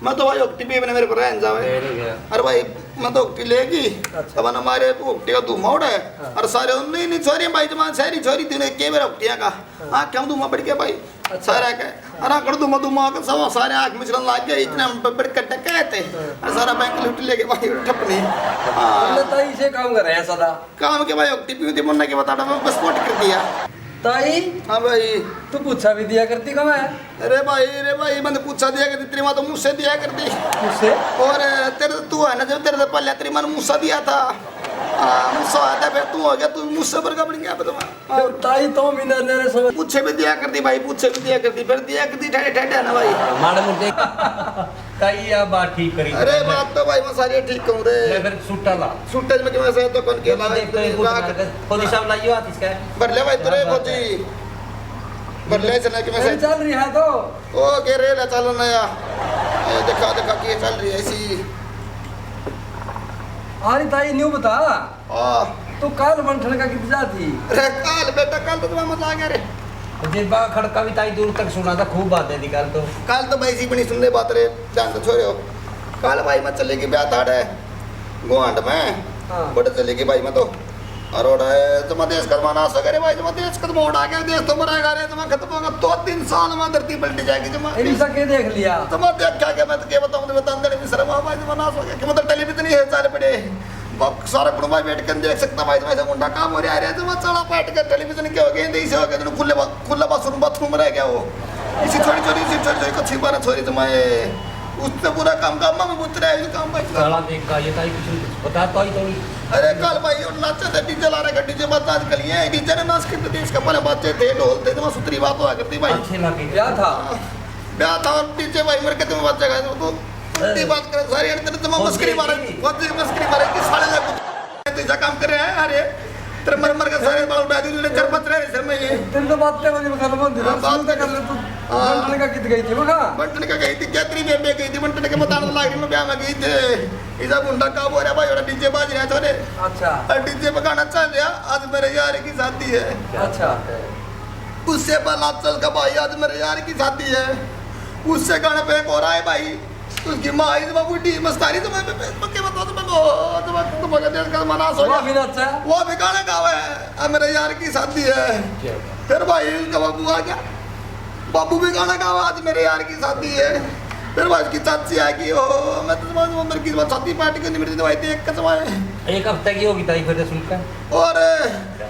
मैं तो भाई ओक्टी पीने मेरे पर रहन जावे। ले नहीं गया। अरे भाई, मैं तो ओक्टी लेगी। अच्छा। तब ना मारे ओक्टी का धुआं उड़ा है। हाँ। और सारे उन्हें नहीं छोरी भाई, जमान शहरी छोरी थी, उन्हें के मेरा ओक्टियां का। हाँ। हाँ, क्यों धुआं बढ़ गया भाई? अच्छा। सारा के, अरे कर दूं मैं, धुआं का सवा सारे आंख मिचलन लग गए, इतने हम बड़ कट्टे कहते। हाँ। और सारा बैंक लूट लेके भाई ठपनी। हाँ। हमने तो इसे काम कर रहे हैं सदा। काम के भाई, ओक्टी पीती मुन्ना के बताड़ा में विस्फोट कर दिया। ताई? हाँ भाई। तू पूछा भी दिया करती कम है? अरे भाई, अरे भाई, मैंने पूछा दिया करती, तेरी माँ तो मुझसे दिया करती। मुझसे? और तेरे तो तू है ना, जब तेरे तो पहले तेरी माँ ने मुस्सा दिया था। हाँ, मुस्सा आया था, फिर तू हो गया, तू मुस्से पर का बन गया, अब तो। और ताई तो भी ना, मेरे समझ। पूछे भी दिया करती भाई, पूछे भी दिया करती, फिर दिया करती ठेठे ठेठे ना भाई। माड़े मुझे। ताई, या बात ठीक करी अरे, तूने। बात तो भाई मैं सारी ठीक कहूँ रे। ले फिर सुट्टा ला। सुट्टे में क्यों ऐसे तो कौन के चलो, ला, देखते हैं, कुछ राख। मार के। खोदी साहब, लाइयो हाथ इसका। भर ले भाई, तेरे हाँ, खोदी। भर ले, चला के मैं मेरी से चल रही है तो। ओ, के रे, ले चलो ना या। ये दिखा, दिखा के चल रही है ऐसी। अरे ताई, न्यू बता। हाँ। तू काल बंठन का कित जा थी? अरे काल बेटा, काल तो तुम्हारा मजा आ गया रे। जे बा खड़का भी ताई दूर तक सुना था, खूब बात है थी काल तो। काल तो भाई जी बनी सुन ले बात रे, ध्यान से छोरे हो। काल भाई मैं चलेगी ब्याह ताड़े गुआंड में। हाँ। बड़े चलेगी भाई मैं तो। और ओड़ा है, जमा देश का जमाना आ सके रे भाई, जमा देश का जमा उड़ा के देश तो मरेगा रे, जमा खत्म होगा। दो तीन साल में धरती पलट जाएगी जमा। इनका के देख लिया? जमा देख क्या, क्या मैं तो के बताऊं, बताऊं, तेरे भी शर्म आ भाई, जमा नाश हो गया। कि मतलब टेलीविजन ही है, सारे पड़े। बाप सारा कुटुंबा बैठ के देख सकता भाई, तुम्हारे मुंडा काम हो रहा है, तुम्हारा चला पाट के टेलीविजन के हो गए, नहीं से हो गए, तुम खुले बा-, खुला बाथरूम, बाथरूम रह गया हो। इसी छोटी छोटी, इसी छोटी छोटी कच्ची बारह छोरी तुम्हारे, उससे पूरा काम का अम्मा में पुत्र है, ये काम भाई। साला देख का, ये ताई कुछ बता तो ही थोड़ी। अरे कल भाई, और नाचे थे, डीजे ला रहे, डीजे बजा आजकल, ये डीजे ने नाश कर दिया, इसका पहले बाजे थे, ढोल थे, तुम्हारा सुतरी बात हुआ करती भाई। अच्छे लगे। क्या था? ब्याह था और डीजे भाई मर के तुम्हें बजेगा, तो उल्टी बात करे, सारी अंतर तुम्हारा मस्करी मारे, बहुत मस्करी मारे कि साले जा तो ऐसा काम कर रहे हैं। अरे तेरे मर मर के सारे बाल उड़ा दिए, तेरे चार पांच रहे सिर में ये। तेरे तो बातें बड़ी खत्म होती है, हाँ, बात सुनते कर ले तू। हाँ। बंटन का कित गई थी वो कहाँ? बंटन का गई थी, क्या तेरी बेबे गई थी, बंटन के बताने लाग रही, मैं ब्याह में गई थी। इधर मुंडा का बोल रहा भाई, और डीजे बाज रहा था रे। अच्छा। और डीजे पे गाना चल रहा, आज मेरे यार की शादी है। अच्छा। उससे पहला चल का भाई, आज मेरे यार की शादी है। उससे गाने पे एक और आए भाई, उसकी माँ आई तो बूढ़ी मस्तारी, तो मैं, मैं, मैं, मैं क्या बताऊँ, तो मैं, ओ, तो मैं, तो मैं, देश का मना सो वो गया। भी नाचा है। वो भी गाना गावे है, "आ, मेरे यार की शादी है।" क्या बात। फिर भाई, उसका बाबू आ गया, बाबू भी गाना गावे, "आज मेरे यार की शादी है।" फिर भाई, उसकी चाची आ गई, "ओ, मैं तो समझ, वो मेरी की शादी पार्टी को नहीं मिलती, तो भाई, देख के तो भाई।" एक हफ्ते की होगी ताई फिर सुनकर। और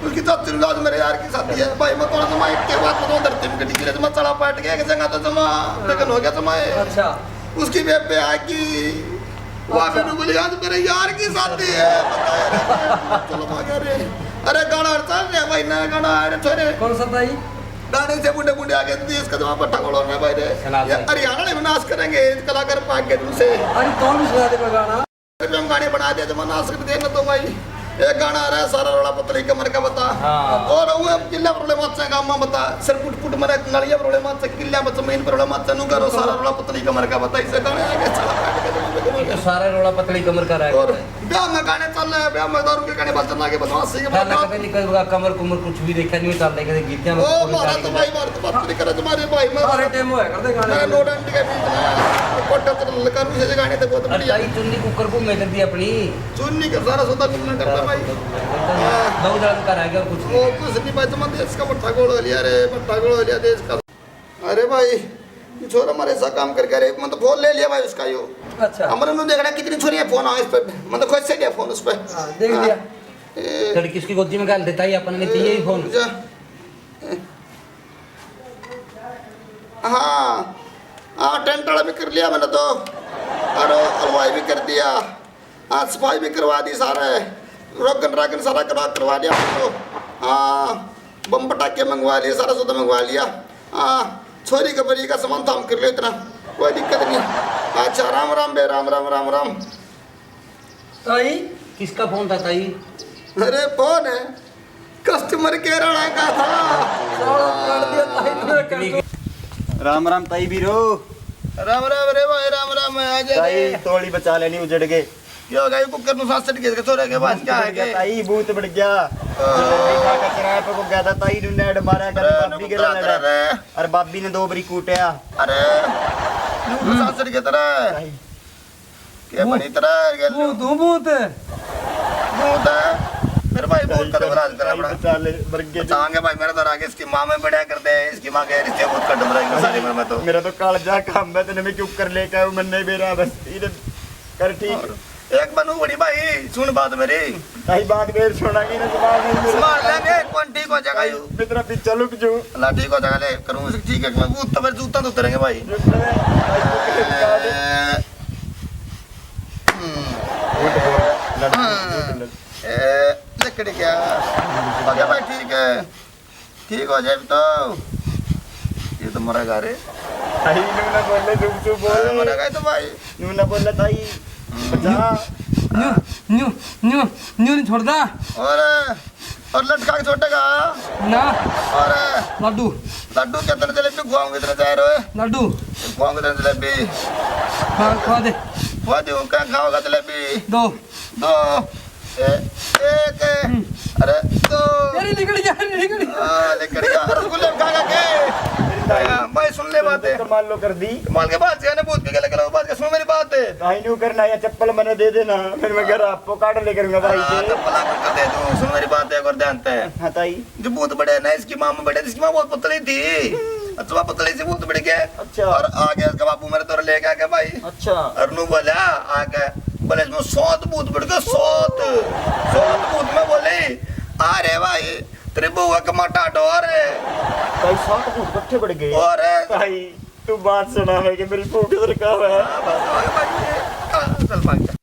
उसकी चाची ने आज मेरे यार की शादी है। भाई, मैं थोड़ा सा एक के बाद में धरती में गड्डी गिरे, मैं चला पाट गया, एक जगह तो जमा, लेकिन हो गया जमा। अच्छा। उसकी बेबे आ गई, वहाँ पे बोली, "आज मेरे यार की शादी है।" चलो, आ गया रे। अरे, गाना और चल रहा है भाई, नया गाना आ रहा है, छोरे। कौन सा भाई? गाने से बुंडे बुंडे आगे देश का जमा पट्टा खोलो ना भाई रे। सुना ये भाई। हरियाणा में नाश करेंगे, कलाकार पाक के तुमसे। अरे, कौन सुना दे गाना? हम गाने बना दिया, जमा नाश कर दिया ना तो भाई। एक गाना आ रहा है, "सारा रोला पतली कमर का बता।" हाँ। और वो किला पर रोले माचा गामा बता, सिर पुट पुट मरे, नलिया पर रोले माचा, किला पर जमीन पर रोले माचा, नु करो, "सारा रोला पतली कमर का बता।" इसे गाने आगे चला बैठ के जमा ये तो सारा रोला पतली कमर का रह और गया। ब्याह में गाने चल रहे हैं, ब्याह में दारू के गाने बजन लगे, बदमाशी के पहले बदमाश। कदे नहीं कदे कमर कुमर कुछ भी देखा नहीं चलता, कदे गीतियां में ओ, कोई म्हारा गाली तो नहीं। भाई, म्हारा तो बात नहीं करे तुम्हारे भाई, मैं म्हारे टाइम होया करते गाने। मैं नोट अंड के बीच में कोठा तो लगा, मुझे गाने तो बहुत बढ़िया। ताई चुन्नी कुकर को मैं कर दी अपनी। चुन्नी का सारा सौदा तुमने करता भाई। हाँ। दो हजार का रह गया और कुछ नहीं। ओ, कुछ नहीं भाई, तुम देश का मट्ठा गोल हो लिया रे, मट्ठा गोल हो लिया देश का। अरे भाई, ये छोरा हमारे ऐसा काम करके, अरे मैं तो फोन ले लिया भाई उसका यो। अच्छा। हमने नु देखना कितनी छोरी है, फोन आवे इस पे, मतलब खुद से लिया फोन उस पे। हाँ, देख लिया। ए, लड़की उसकी गोदी में घाल देता ही अपन ने, चाहिए ही फोन। जा। हाँ, हाँ, टेंट वाला भी कर लिया मैंने तो, और हलवाई भी कर दिया, हाँ, सफाई भी करवा दी सारे, रोगन रागन सारा करवा, करवा लिया मैंने तो। हाँ, बम पटाखे मंगवा लिए, सारा सौदा मंगवा लिया। हाँ, छोरी का बरी का सामान थाम कर लियो इतना, कोई दिक्कत नहीं। अच्छा, राम राम बे, राम राम, राम राम। ताई? किसका फोन था ताई? अरे फोन है, कस्टमर केयर वाला का था। साला काट दिया ताई तूने, काट दिया। राम राम ताई बीरो। राम राम रे भाई, राम राम। आ जा ताई रे। तोली बचा लेनी उजड़ के। क्या हो गया, कुकर नु सासट के छोरे के पास क्या है के? ताई भूत बढ़ गया। जलेबी खा के किराए पे को गया था ताई, नु नेड मारा कर अरे, भाभी के नुकसान लड़ा। करे रे। और भाभी ने दो बरी कूटया। अरे, नु सासट के तरह। ताई। के भूत। बनी तरह के भूत हूँ, भूत। भूत है। मेरे भाई, भूत का तो इलाज करा बड़ा। बचा ले, मर गए। बताएंगे भाई, मेरा तो रागे इसकी माँ में बढ़िया कर दे, इसकी माँ के रिश्ते भूत का डुब रहा है सारी में, मैं तो। मेरा तो कालजा काम है, तने मैं क्यों कर लेके आऊँ, मैं नहीं बेरा बस, इधर कर ठीक। और एक बनू बड़ी भाई, सुन बात मेरी। भाई बात मेरी सुनागी ना, जवाब नहीं मेरा। संभाल लेंगे, कौन ठीक हो जाएगा यू? मैं तेरा पीछा लुक जूं। अल्लाह ठीक हो जाएगा, ले करूँ ठीक है, मैं भूत तो फिर जूता तो उतरेंगे भाई। जूता है, भाई, तू क्या बता दे? हम्म। उठ बोल, लड़, हाँ। उठ लड़। ए, लकड़ी क्या? ओके भाई, ठीक है, ठीक हो जाए तो। ये तो मरेगा रे। भाई, नू ना बोले, चुप चुप बोल। अरे, मरेगा ये तो भाई। नू ना बोले, ताई। बचा। न्यू, न्यू, न्यू, न्यू नहीं छोड़ता। और और लटका के छोटेगा। ना। और लड्डू। लड्डू के तरह जलेबी खुआऊंगी तेरे, जा रहे। लड्डू। खुआऊंगी तेरे जलेबी। हाँ, खुआ दे। खुआ दूं, क्या खाओगा जलेबी? दो। दो। ए, एक। हम्म। अरे, दो। तेरी निकल गया, निकल गया। हाँ, निकल गया। रसगुल्ले खाएगा के? हाँ, भाई, सुन ले बातें। कमाल लो कर दी। कमाल के बात है ना, भूत भी गले गले बात, सुन मेरी बात। भाई, न्यू करना, या चप्पल मैंने दे देना, फिर मैं घर आपको काट लेकर आऊंगा भाई हाँ, के। चप्पल आपको कर दे दूं, सुन मेरी बात एक और ध्यान से। हाँ, ताई। जो भूत बड़े ना, इसकी माँ में बड़े, इसकी माँ बहुत पतली थी। अच्छा, वह पतली सी भूत बड़ी के। अच्छा। और आ गया इसका बापू मेरे तोरे लेके आ गया भाई। अच्छा। और नू बोला, आ गया। बोले, इसमें सात भूत बड़ गए, सात। सात भूत में बोले, आ रे भाई, तेरे बउआ का माटा डोर है। भाई, सात भूत इकट्ठे बड़ गए। और भाई, तू बात सुना है कि मेरी भूख सरका है। हाँ, बस, भाई, भाई, ये, हाँ, चल भाग जा।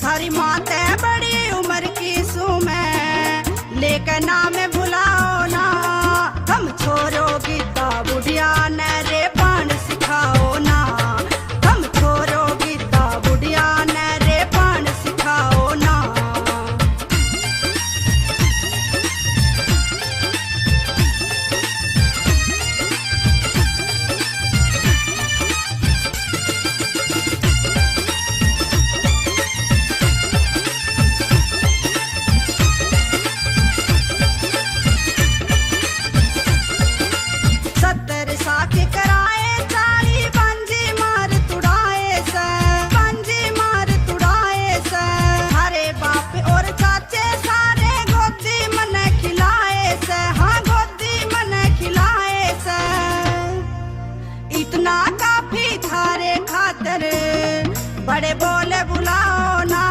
थारी माँ ते बड़ी उम्र की सूं मैं, लेके नाम भुलाओ ना। हम छोरों की ता बुढ़िया ने रे पान सिखाओ ना। हम छोरों की ता बुढ़िया ने रे पान सिखाओ ना। सत्तर साख कराए, चाली पंजी मार तुड़ाए सै, पंजी मार तुड़ाए सै। हरे बाप और चाचे सारे गोदी मने खिलाए सै, हाँ, गोदी मने खिलाए सै। इतना काफी थारे खातर बड़े बोल बुलाओ ना।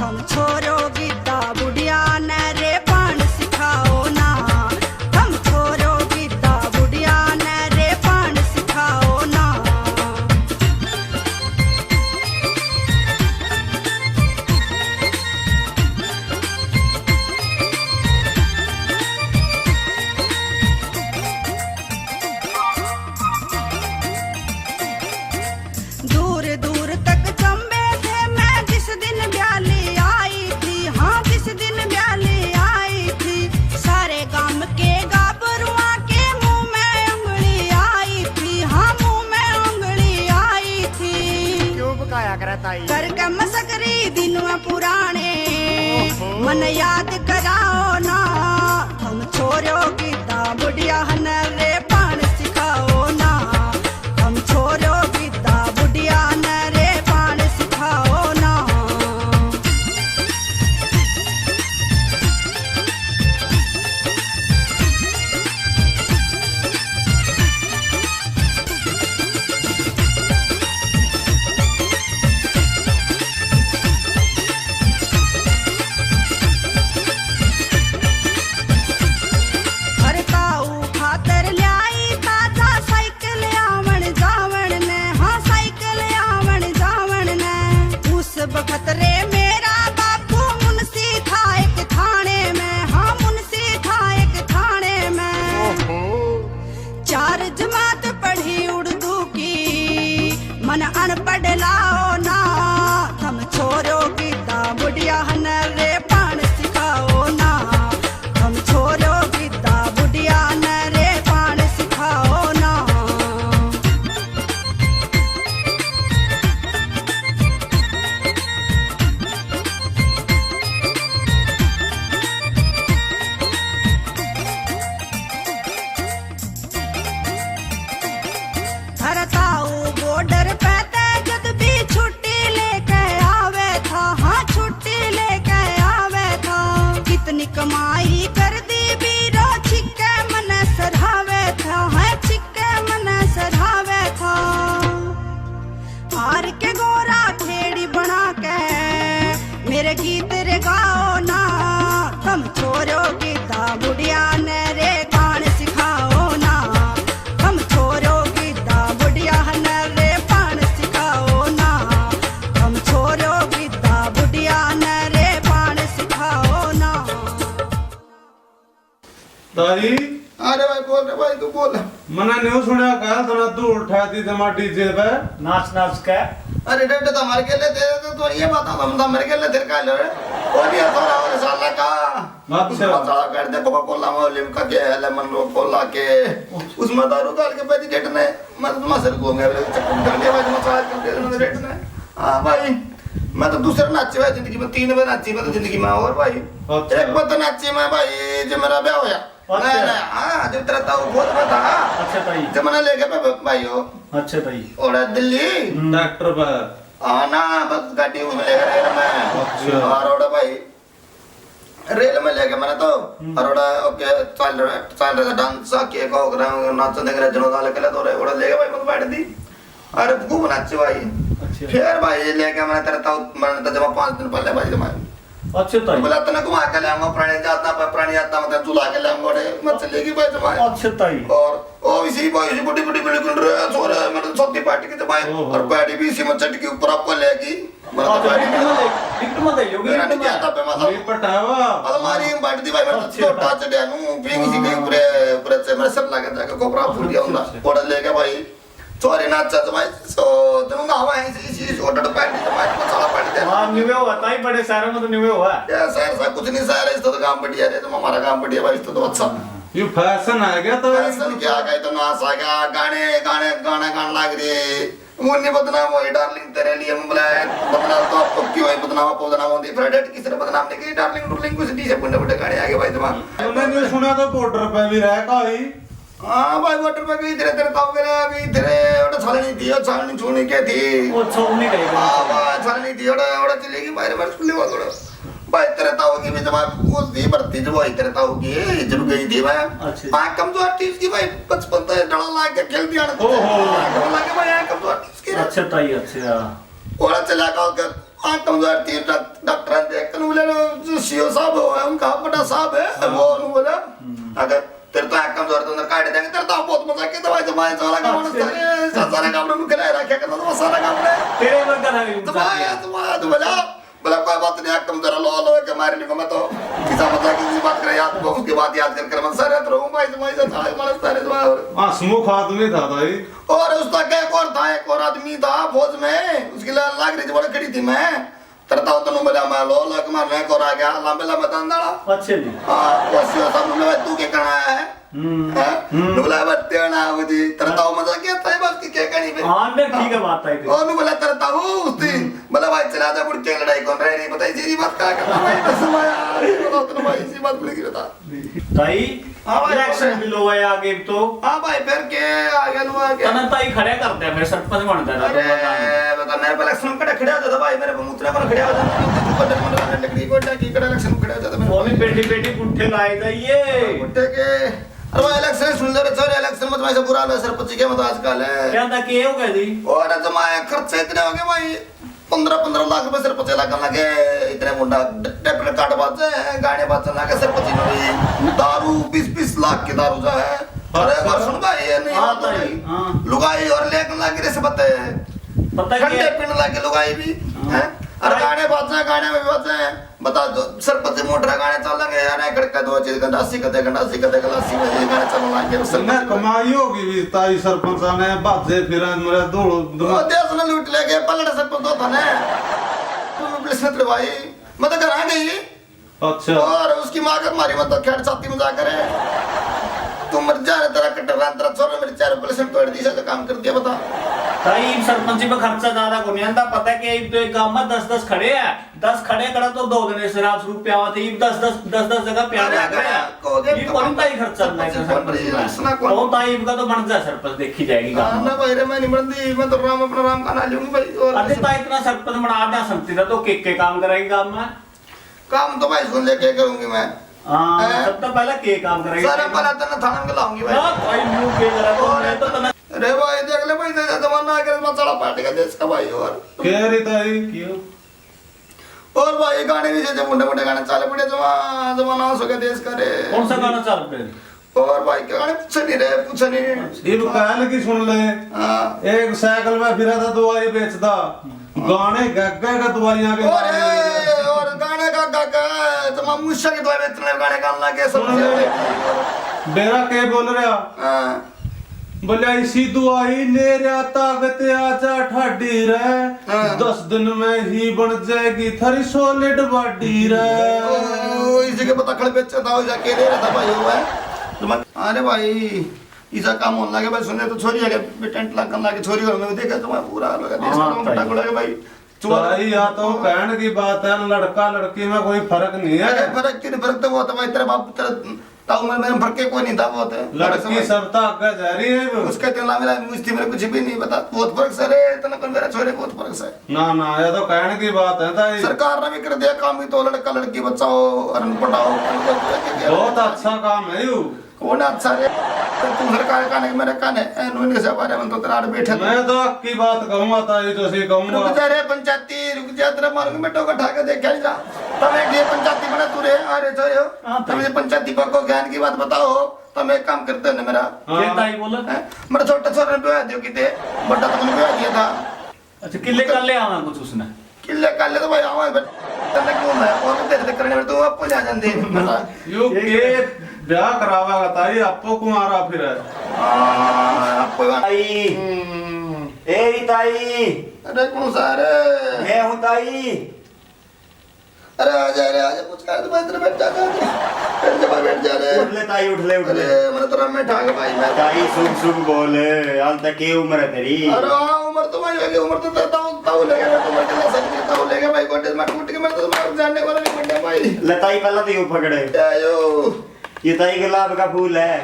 हम छोरों की ता बुढ़िया ने रे पान सिखाओ ना। हम छोरों की ता बुढ़िया ने रे पान सिखाओ ना। दूर दूर तक चंबे थे मैं करके मसकरी दिन पुराने, मन याद कराओ ना। हम छोरो कितना बुढ़िया हन रे, पान सिखाओ ना। हम छोरो कितना बुढ़िया हन रे, पान सिखाओ ना। अरे ताऊ खातर ल्याई ताजा साइकिल आवण जावण ने, हाँ साइकिल आवण जावण ने। उस बखत रे मेरा बापू मुंशी था एक थाने में, हाँ मुंशी था एक थाने में। चार जमात पढ़ी उर्दू की, मन अनपढ़ लाओ ना। थम छोरो कितना बुढ़िया हन रे, पान सिखाओ ना। थम छोरो कितना बुढ़िया हन रे, पान सिखाओ ना। अरे ताऊ बॉर्डर पे ते जद भी छुट्टी लेके आवे था, हाँ छुट्टी लेके आवे था। कितनी कमाई कर दी बीरो, छिक्के मन सरावे था, हाँ छिक्के मन सरावे था। हार के गोरा खेड़ी बना के मेरे गीत रे गाओ ना। थम छोरो कितना बुढ़िया ने रे पान सिखाओ ना। थम छोरो कितना बुढ़िया ने रे पान सिखाओ ना। थम छोरो कितना बुढ़िया ने रे पान सिखाओ ना। ताई। अरे भाई बोल रे भाई, तू बोल। मने न्यू सुना का तना तू उठा दी जमा डीजे पे। नाच नाच के। अरे डंडे तो हमारे गेले थे, तो, तो ये बात हम तो हमारे गेले थे का ले रे। और ये थोड़ा और साला का। अच्छा। उसमें साला कर दे कोका कोला में लिम्का के, लेमन कोला के। उसमें दारू डाल के पैदी डेट ने। मैं तो मसर को गया, चक्कर कर लिया भाई, मसाज कर दे, डेट ने। हाँ भाई, मैं तो दूसरे नाचे हुए जिंदगी में, तीन बार नाची मैं तो जिंदगी में और भाई। अच्छा। एक बार तो नाची मैं भाई, जब मेरा ब्याह होया। अच्छा। नहीं, नहीं, हाँ, जब तेरा ताऊ बहुत में था, अच्छा ताई। जब मैंने लेके भाई, भाई हो। अच्छा ताई। ओड़ा दिल्ली। हम्म। डॉक्टर पर। हाँ ना, बस गाड़ी में लेकर गया मैं। अच्छा। और ओड़ा भाई। रेल में लेके मैंने तो, हम्म। और ओड़ा, ओके, चल रहा, चल रहा डांस, के को कर रहा हूँ, नाच देख रहे, जनोदा लेके ले तो रे, ओड़ा लेके भाई, मैं तो बैठ दी। अरे, खूब नाचे भाई। अच्छा। फिर भाई, ये लेके मैंने तेरे तो, मैंने तो जमा पाँच दिन पहले भाई जमा। अच्छा ताई। बोला, "तने घुमा के ले आऊंगा, पुरानी याद ना, पुरानी याद ना, मतलब, झुला के ले आऊंगा रे।" मैं चली गई भाई जमा। अच्छा ताई। और, ओ, इसी भाई, इसी बड़ी, बड़ी बिल्डिंग रे, छोरे, मतलब, छोटी पार्टी की जमाई। ओहो। और बैठी भी इसी में चढ़ के ऊपर आपको लेगी। मतलब, अच्छा, बैठी लिफ्ट में ले, लिफ्ट में ले, लिफ्ट में। क्या तब पे, मतलब, ये पटावा। अलमारी में बैठ दी भाई, मतलब, अच्छा। छोटा चढ़िया नू, फिर इसी के ऊपर, ऊपर से मेरा सर लगा जाके, कोपरा फूट गया अच्छा, होंदा। अच्छा। ओड़ा लेके भाई, छोरी नाचा तो भाई, सो, तुम गावा है, इसी, इसी, इसी order तो बैठ दी, तो भाई, मसाला बैठ दे। हाँ, निवे हुआ, ताई बड़े शहरों में तो निवे हुआ। ये शहर सा कुछ नहीं, शहर है, इस तो काम बढ़िया रे, तुम हमारा काम बढ़िया भाई, इस तो, तो अच्छा। ये फैशन आ गया तो फैशन क्या आ गया, तो नाच आ गया, गाने, गाने, गाना गाने लग रहे। मुन्नी बदनाम हुई डार्लिंग तेरे लिए, मैं बोला, "बदनाम तो आपको क्यों है, बदनाम आपको बदनाम होती, फिर डेट किसने बदनाम नहीं की, डार्लिंग डुर्लिंग कुछ डी से बुंडे बुंडे गाने आ गए भाई दिमाग।" मैंने नहीं सुना तो बॉर्डर पे भी रह का ही। हाँ भाई, बॉर्डर पे भी इधर, इधर ताऊ के रहे, अभी इधर, ओटा छालनी थी, और छालनी छूनी के थी। वो छालनी कही गई। हाँ भाई, छालनी थी, ओटा, ओटा चली गई, बाहर बाहर खुले हुआ थोड़ा। भाई, तेरे ताऊ की भी जब उस दी भर्ती जब हुई, तेरे ताऊ की जब गई थी मैं, अच्छा। आँख कमजोर थी उसकी भाई, बचपन तो डला लाग के खेल दिया ना। ओहो। आँख में लाग के भाई, आँख कमजोर थी उसकी। अच्छा ताई, अच्छा। ओड़ा चला का उधर, आँख कमजोर थी, डॉक-, डॉक्टर ने देख कर बोले, जो सीओ साहब हो, उनका बड़ा साहब है, हाँ। वो उन्होंने बोला, हम्म। अगर तेरे तो आँख कमजोर, तो अंदर काट देंगे, तेरे तो बहुत मजाक के दवाई जमाए, सारा काम अच्छा। सारे, सारे काम में खिलाए रखे, करता तो सारा काम में। तेरे वर्गा था भी जमाया, जमाया, तो बोला, बोला, "कोई बात नहीं, आँख कमजोर लो, लो के मार लूंगा मैं तो।" किसा मजाक की बात करे यार, वो उसकी बात याद कर कर मैं सारे तो रहूं भाई, भाई, सारे, हमारे सारे, सारे। हाँ, हंसमुख आदमी था भाई। और उसका क्या एक और था, एक और आदमी था फौज में, उसकी ला-, लाग रही थी, बड़ा खड़ी थी मैं। तेरे ताऊ तन्नू बोला, "मैं लो, लो के मार, एक और आ गया, लंबे लंबे दंद वाला।" अच्छे जी। हाँ, वो सीओ साहब ने बोला, "तू क्या करना आया है?" हम्म। हाँ? हम्म। नु बोला, "बत्ती होना है मुझे।" तेरे ताऊ मजाक किया था, बस की क्या कहनी फिर? हाँ, नहीं, ठीक है, बात आई थी। और नु बोला, "तेरे ताऊ उस दिन, हम्म। जी बात क्या करता भाई, बस मैं यार, ये बताओ तुम भाई, इसी बात बोलेगी बता। ताई, हाँ भाई, इलेक्शन बोल। भी लो आए आगे तो। हाँ भाई, फिर के आगे लो आगे। तना ताई खड़ा कर दे, फिर सरपंच बन दे ना, अरे, तो बता नहीं। बता, मेरे पे इलेक्शन में खड़ा, खड़ा हो जाता भाई, मेरे पे मुतरा पर खड़ा हो जाता, मैं तो ऊपर डर मंडला में लकड़ी को डाकी खड़ा इलेक्शन में खड़ा हो जाता मेरे वो भी पे। बैठी बैठी गुट्ठे लाए जाइए। गुट्ठे के। अरे भाई, इलेक्शन सुन ले रे छोरे, इलेक्शन में तो भाई से बुरा हाल है सरपंच के, मतलब आजकल है। क्या था, के हो गया जी? और तो मैं खर्चे इतने हो गए भाई, पन्द्रह पन्द्रह लाख रुपए सरपंच लागण लगे, इतने मुंडा ड-, डेबिट कार्ड बाजे हैं, गाने बाजन लगे सरपंच में भी, दारू बीस बीस लाख की दारू जा है। अरे अच्छा। और सुन भाई, ये नहीं हाँ, बात हो भाई, रही। हाँ। लुगाई और लेकिन लगी रे से बते। पता ठंडे क्या? पीने लगे लुगाई भी, हाँ। हैं? और भाई। गाने बाजे, गाने में भी बाजे हैं। बता दो, सरपंच मोटर गाने चल लगे यार, खड़का दो चीज गंडासी कदे, गंडासी कदे, गलासी में ये गाने चल लगे, सरपंच मैं कमाई होगी भी ताई सरपंच ने, बाजे फिर मेरा दो वो दिमाग। देश ने लूट लेके पलट सरपंच तो था ने। पुलिस ने तुड़वाई, मैं तो घर आ गई। अच्छा। और उसकी माँ का मारी, मैं तो खेड़ छाती में जाकर है। तू मर जा रे, तेरा कटर रहा, तेरा छोरा मेरे चार पुलिस ने तोड़ दी, से काम कर दिया, बता। ताई, सरपंच पे खर्चा ज्यादा को नहीं आंदा, पता है कि एक तो एक गांव में दस दस खड़े हैं, दस खड़े करा तो दो दिन शराब शुरू प्यावा थे, इब दस दस, दस दस जगह प्यावा अरे, लग गया। को दे ये तो कौन ताई खर्चा नहीं कर पच्चीस सरपंच में? इसमें कौन? कौन ताई इनका तो बन जा सरपंच, देखी जाएगी हाँ, गांव में। ना भाई रे, मैं नहीं बनती, मैं तो राम अपना राम का ना लूंगी भाई। और अरे किसी ताई इतना सरपंच बना दे संती था तो के, के काम करेगी गांव में? काम तो भाई सुन ले, के करूंगी मैं? हाँ, हैं? सबसे पहले के काम करेगी? सारा पहले तन्ने थाने में लाऊंगी भाई। ना, भाई, न्यू के करा तो और मैं तो तन्ने रे भाई, देख ले भाई, जैसा जमाना आ गया, मसाला पार्टी का देश का भाई। और कह रही ताई। क्यों? और भाई, गाने भी जैसे मुंडे मुंडे गाने चाल पड़े, जमा-, जमाना हो सके देश का रे। कौन सा गाना चाल पड़े? और भाई, क्या गाने पूछे नहीं रे, पूछे नहीं। इब कहल की सुन ले। हाँ। एक साइकिल में फिरा था, दवाई बेचता। गाने गा गा के दवाइयां के और, गाने। और गाने गा गा के, जमा मूसा की दवाई बेचने गाने गाने लगे, सब सुन ले। बेरा के बोल रहा। हाँ। बोल्या, इसी दुआई नेरा ताकत आजा ठाडी रे, हाँ। दस दिन में ही बन जाएगी थारी solid body रे। ओ, इसी के पता खड़ बेचे था, हो जाके ले रहा था भाई, वो है। तो मैं, अरे भाई, इसा काम होने लगे भाई, सुने तो छोरी आके टेंट लगन लगे, छोरी घर में देखा तो मैं पूरा हाल हो गया, देश हाँ, का भाई। फटाक लगे भाई। चोर। भाई, या तो कहने की बात है, लड़का लड़की में कोई फर्क नहीं है। अरे, फर्क क्यों नहीं? फर्क तो वो था भाई, तेरे बाप, तेरे ताऊ में, मेरे में फर्क कोई नहीं था, वो थे। लड़की सब तो आगे जा रही है। उसके दिल में मुझ थी, मेरे कुछ भी नहीं पता। बहुत फर्क से रे, इतना कर मेरा छोरे, बहुत फर्क से। ना, ना, ये तो कहने की बात है ताई। सरकार ने भी कर दिया काम, भी तो लड़का लड़की बचाओ और पढ़ाओ। बहुत अच्छा काम है यू। कौन अच्छा रे? तू सरकार का नहीं, मेरे काने, ए, नून के से बारे में तो तेरा आड़ बैठे थे। मैं तो अक्की बात कहूंगा ताई, तो सही कहूंगा। रुक जा रे पंचायती, रुक जा, तेरा मारूंगा मैं टोका ठा के, देख जा। तब एक ये पंचायती बना तू रे, अरे छोरे हो। हाँ, तब ये पंचायती पर को ज्ञान की बात बताओ, तब एक काम करते हैं ना मेरा। हाँ। के ताई बोला? हैं? मेरा छोटा छोरा ने ब्याह दियो किते, बड़ा तो मैंने ब्याह दिया था। अच्छा, किले काले आवा कुछ उसने? किले काले तो भाई आवा, but तन्ने क्यों मैं? और तो तेरे करने में तो आपको जा जाते हैं, बता। यू के ब्याह करावेगा ताई, आपको कुमारा फिर है। हाँ, आपको ही बात। ताई। हम्म। ए री ताई। अरे कौन सा रे? मैं हूँ ताई। अरे आ जा रे, आ जा, कुछ कह, तू इधर बैठ जा, जा, जा। बैठ जा भाई, बैठ जा रे। उठ ले ताई, उठ ले, उठ ले। अरे, मैंने तो रम में ठाक भाई, मैं ताई शुभ शुभ बोल, हाल तक के उम्र है तेरी? अरे हाँ, उम्र तो भाई होगी, उम्र तो ताऊ, ताऊ लेके, मैं तो उम्र के साथ ताऊ लेके भाई, गोटे में टूट के मैं तो मार जाने वाला नहीं बन गया भाई। ले ताई, पहला तो यू पकड़े। क्या यो? ये ताई गुलाब का फूल है।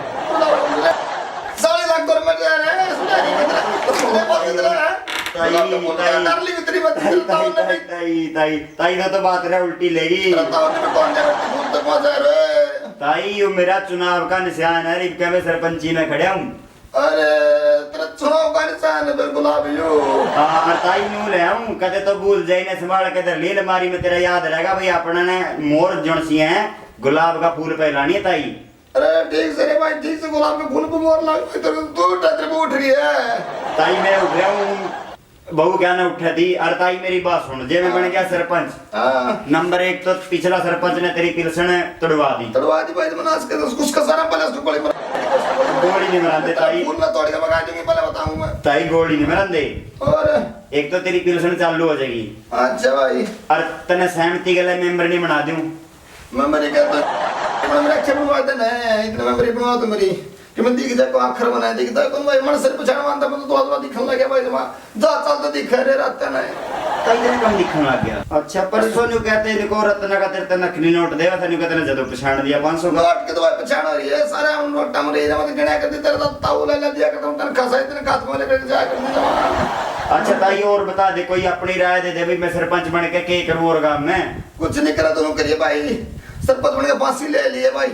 साढ़े लाख कर मर जा रहे हैं, सुना नहीं कितना, सुना बहुत कितना है। ताई, गुलाब का फूल ताई। डार्लिंग इतनी मत ताई, ताई, ताऊ ने ताई, ताई, ताई, ताई, ना तो बात रे उल्टी लेगी। तेरा ताऊ ने भी कौन जाने तू फूल तक पहुंचा रहे। ताई, यो मेरा चुनाव का निशान है, इबके मैं सरपंची में खड़ा हूँ। अरे, तेरा चुनाव का निशान है बे गुलाब यो। हाँ, और ताई न्यू ले आऊं, कदे तो भूल जाई ने, संभाल के धर ली अलमारी में, तेरा याद रहेगा भाई, अपना ने मोर जुण सी है, गुलाब का फूल पहलानी है ताई। अरे ठीक से रे भाई, ठीक से, गुलाब के फूल पे मोर लाग, तो तू टच पे उठ रही है। ताई मैं उठ रहा हूँ, बहू क्या ना उठा थी। अरे ताई मेरी बात सुन, जे मैं बन गया सरपंच, हाँ। नंबर एक तो पिछला सरपंच ने तेरी पिलसण तोड़वा दी। तोड़वा दी भाई, मैंने आज के उसका सारा पहले उसको गोली मार, गोली नहीं मरांदे ताई। फूल ना तोड़ के भगा दूंगी, पहले बताऊं मैं। ताई गोली नहीं मरांदे। और? एक तो तेरी पिलसण चालू हो जाएगी। अच्छा भाई। और तने सहमति के लिए मेंबर नहीं बना दूं। मैं मरी गया तो इतना मेरा अच्छे बनवा देना है, इतना मैं मरी बनवा तो मरी कि मैं दिख जा को आखर बनाया, दिख जा कौन भाई, मन सिर पछाण मानता, मैं तो आदमी दिखने लगे भाई। जा चल तो दिखे रे रतन। कई दिन कम दिखने लग गया। अच्छा, परसों न्यू कहते इनको रतन का तेरे तक नकली नोट देवा था, न्यू कहते ने जदों पछाण लिया पाँच सौ का। नोट के दवाई पछाण हो रही है, सारा उन नोटा में रही, मत गणा कर दे, तेरे तो ताऊ ले ले दिया करता हूँ, तनखा सही तनखा तो लेकर जाया कर दे। अच्छा ताई, और बता दे, कोई अपनी राय दे दे भाई, मैं सरपंच बन के के करूँ और गांव में? कुछ नहीं करा तो करिए भाई, सरपंच बन के फांसी ले लिए भाई।